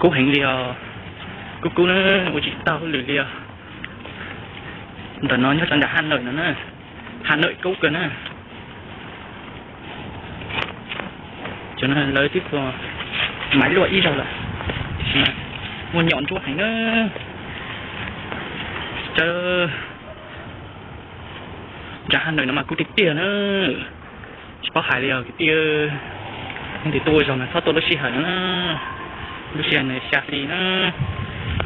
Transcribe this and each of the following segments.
Kub heev li os, kub kub na, ua tsis tau hauj lwm li os. Ntawm no nyob rau nram Hà Nội no na, Hà Nội kub kawg na. Cov no lawv twb txog maiv luaj ib zaug lawm, tiam sis mas muaj nyom ntsuab heev na. Nram Hà Nội no mas kub tiag tiag na, tsis paub hais li os kwv tij. Leej twg tuaj ua zog mas txhob tuaj lub sij hawm no na, lub sij hawm no xya hli na,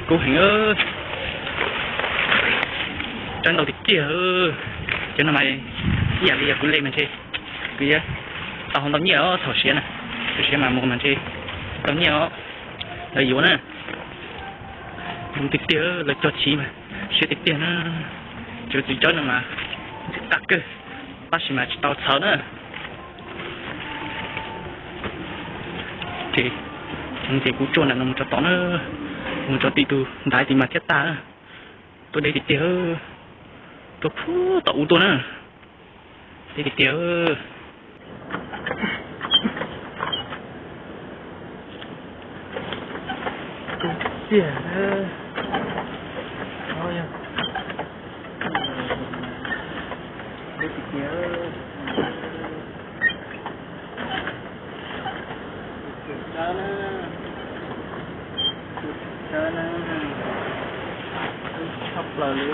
kub heev. Tsawb ntau tiag tiag. Cov no mas ib yam li yog kuv li mas ntshe kuv yuav tau ntau nyiaj os thaum siav na, thaum siav mas mus mas ntshe tau nyiaj os, lawv yuav na. Zoo tiag tiag, lawv cog chiv mas siab tiag tiag na. Cov txiv tsawb no mas ntxim qab kawg, tab sis mas tsis tau txhawv na. Ces kuv tsuaj nram no mus rau tom na, mus rau tim tus ntaiv tim mas thiaj tag na. Tuaj deb tiag tiag, tuaj puag tom ub tuaj na, deb tiag tiag. Tiag, deb tiag tiag. Tsawb na, tsawb na, tshaj plaws li.